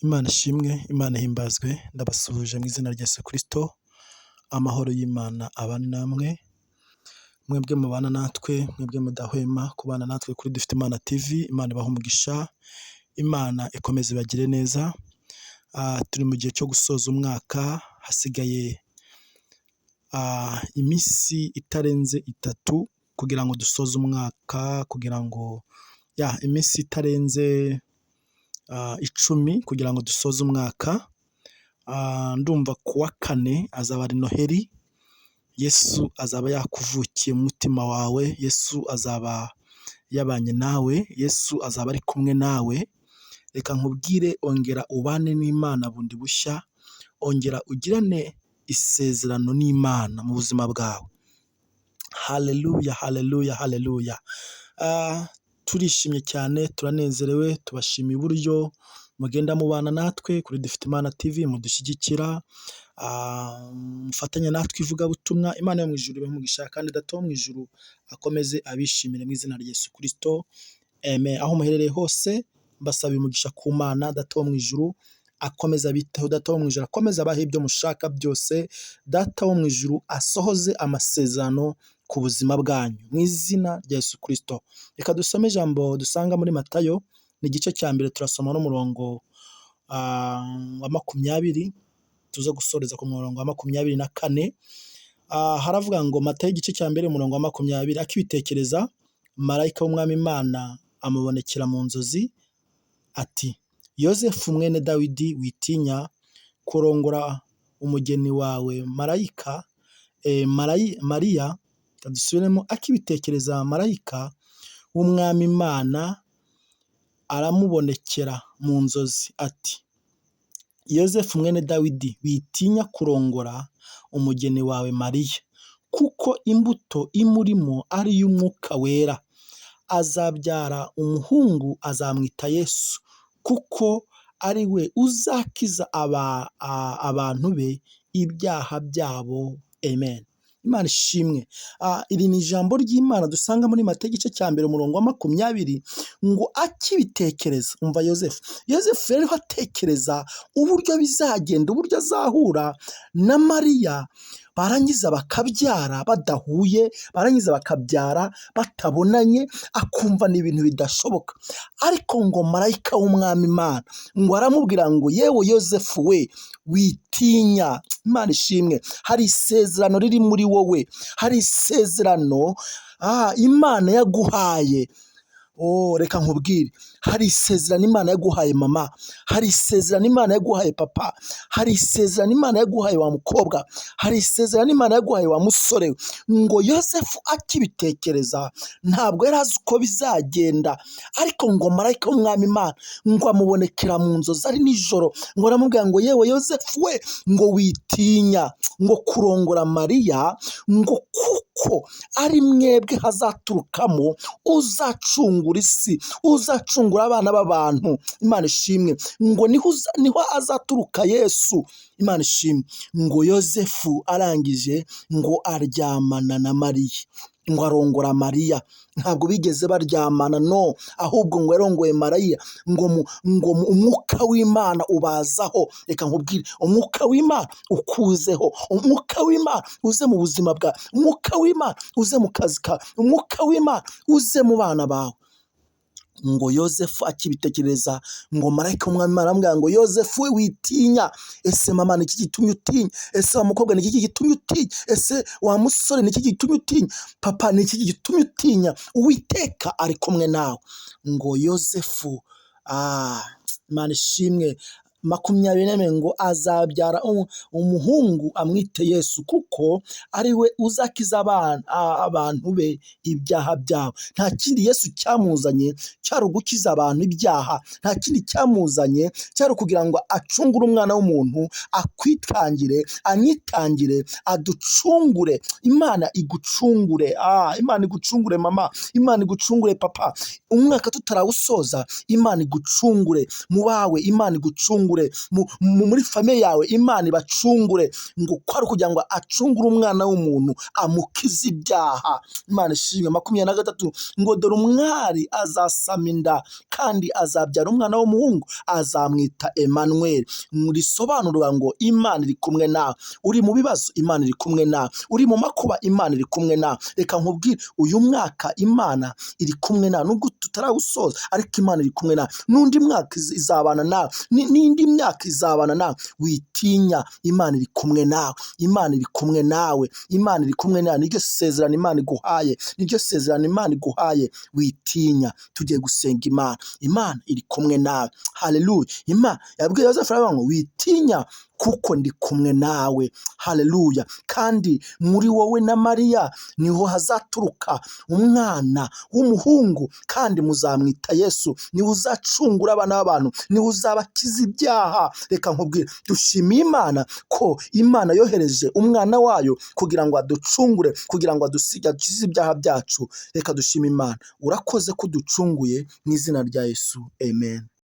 Imana ishimwe, Imana ihimbazwe, ndabasuhuje mu izina rya Yesu Kristo, amahoro y'Imana abane namwe, mwebwe mubana natwe, mwebwe mudahwema kubana natwe kuri Dufite Imana TV, Imana ibahe umugisha, Imana ikomeze ibagire neza, turi mu gihe cyo gusoza umwaka, hasigaye iminsi itarenze 3 kugira ngo dusoze umwaka, kugira ngo iminsi itarenze 10 kugira ngo dusoze umwaka, ndumva ku wa kane azaba ari Noheli, Yesu azaba yakuvukiye mu mutima wawe, Yesu azaba yabanye nawe, Yesu azaba ari kumwe nawe, reka nkubwire ongera ubane n'Imana bundi bushya, ongera ugirane isezerano n'Imana mu buzima bwawe. Haleluya, haleluya, haleluya. Turishimye cyane, turanezerewe, tubashimiye uburyo mugenda mubana natwe kuri Dufite Imana TV, mudushyigikira, mufatanya natwe ivugabutumwa. Imana yo mu ijuru ibahe umugisha kandi Data wo mu ijuru akomeze abishimire mu izina rya Yesu Kristo. Amen. Aho muherereye hose mbasaba umugisha ku Mana, Data wo mu ijuru akomeze abiteho, Data wo mu ijuru akomeze abahe ibyo mushaka byose, Data wo mu ijuru asohoze amasezerano ku buzima bwanyu mu izina rya Yesu Kristo. Reka dusome ijambo dusanga muri Matayo, ni igice cya mbere, turasoma n'umurongo wa 20, tuze gusoreza ku murongo wa 24. Haravuga ngo Matayo igice cya mbere umurongo wa 20, akibitekereza marayika w'Umwami Imana amubonekera mu nzozi ati: Yozefu mwene Dawidi, witinya kurongora umugeni wawe marayika Mariya. Dusubiremo, akibitekereza marayika w'Umwami Imana aramubonekera mu nzozi ati: Yozefu mwene Dawidi, witinya kurongora umugeni wawe Mariya, kuko imbuto imurimo ari iy'Umwuka Wera. Azabyara umuhungu, azamwita Yesu, kuko ari we uzakiza abantu be ibyaha byabo. Amen. Imana ishimwe. Iri ni ijambo ry'Imana dusanga muri Matayo igice cya mbere umurongo wa 20, ngo akibitekereza, umva Yozefu. Yozefu yariho atekereza uburyo bizagenda, uburyo azahura na Mariya, barangiza bakabyara badahuye, barangiza bakabyara batabonanye, akumva ni ibintu bidashoboka. Ariko ngo marayika w'Umwami Imana ngo aramubwira ngo yewe Yozefu we, witinya. Imana ishimwe. Hari isezerano riri muri wowe, hari isezerano Imana yaguhaye. Reka nkubwire, hari isezerano Imana yaguhaye mama, hari isezerano Imana yaguhaye papa, hari isezerano Imana yaguhaye wa mukobwa, hari isezerano Imana yaguhaye wa musore. Ngo Yozefu akibitekereza ntabwo yari azi uko bizagenda, ariko ngo marayika w'Umwami Imana ngo amubonekera mu nzozi ari nijoro, ngo aramubwira ngo yewe Yozefu we, ngo witinya ngo kurongora Mariya, ngo kuko ari mwebwe hazaturukamo uzacungura isi, uzacungura abana b'abantu. Imana ishimwe. Ngo niho azaturuka Yesu. Imana ishimwe. Ngo Yozefu arangije ngo aryamana na Mariya, ngo arongora Mariya. Ntabwo bigeze baryamana, no, ahubwo ngo yarongoye Mariya, ngo umwuka w'Imana ubazaho. Reka nkubwire, umwuka w'Imana ukuzeho, umwuka w'Imana uze mu buzima bwawe, umwuka w'Imana uze mu kazi kawe, umwuka w'Imana uze mu bana bawe. Ngo Yozefu akibitekereza, ngo marayika w'Umwami Imana aramubwira ngo Yozefu we, witinya. Ese mama, ni iki gitumye utinya? Ese wa mukobwa, ni iki gitumye utinya? Ese wa musore, ni iki gitumye utinya? Papa, ni iki gitumye utinya? Uwiteka ari kumwe nawe. Ngo Yozefu, Imana ishimwe, 21 ngo azabyara umuhungu amwite Yesu, kuko ari we uzakiza abantu be ibyaha byabo. Nta kindi Yesu cyamuzanye cyari ugukiza abantu ibyaha, nta kindi cyamuzanye cyari ukugira ngo acungure umwana w'umuntu, akwitangire, anyitangire, aducungure. Imana igucungure, Imana igucungure mama, Imana igucungure papa. Umwaka tutarawusoza, Imana igucungure mu bawe, Imana igucungure. igucungure, muri famille yawe Imana ibacungure, ngo ko ari ukugira ngo acungure umwana w'umuntu amukize ibyaha. Imana ishimwe. 23 ngo dore umwari azasama inda kandi azabyara umwana w'umuhungu, azamwita Emmanuel, risobanurwa ngo Imana iri kumwe nawe. Uri mu bibazo, Imana iri kumwe nawe. Uri mu makuba, Imana iri kumwe nawe. Reka nkubwire, uyu mwaka Imana iri kumwe nawe, nubwo tutarawusoza ariko Imana iri kumwe nawe. N'undi mwaka izabana nawe, n'indi myaka izabana nawe. Witinya, Imana iri kumwe nawe, Imana iri kumwe nawe, Imana iri kumwe nawe. Niryo sezerano Imana iguhaye, niryo sezerano Imana iguhaye. Witinya, tugiye gusenga Imana, Imana iri kumwe nawe. Haleluya. Imana yabwiye Yozefu aravuga ngo witinya kuko ndi kumwe nawe. Haleluya. Kandi muri wowe na Mariya niho hazaturuka umwana w'umuhungu, kandi muzamwita Yesu, niwe uzacungura abana b'abantu, niwe uzabakiza ibyaha. Reka nkubwire, dushimiye Imana ko Imana yohereje umwana wayo kugira ngo aducungure, kugira ngo adukize ibyaha byacu. Reka dushime Imana. Urakoze ko uducunguye, mu izina rya Yesu, amen.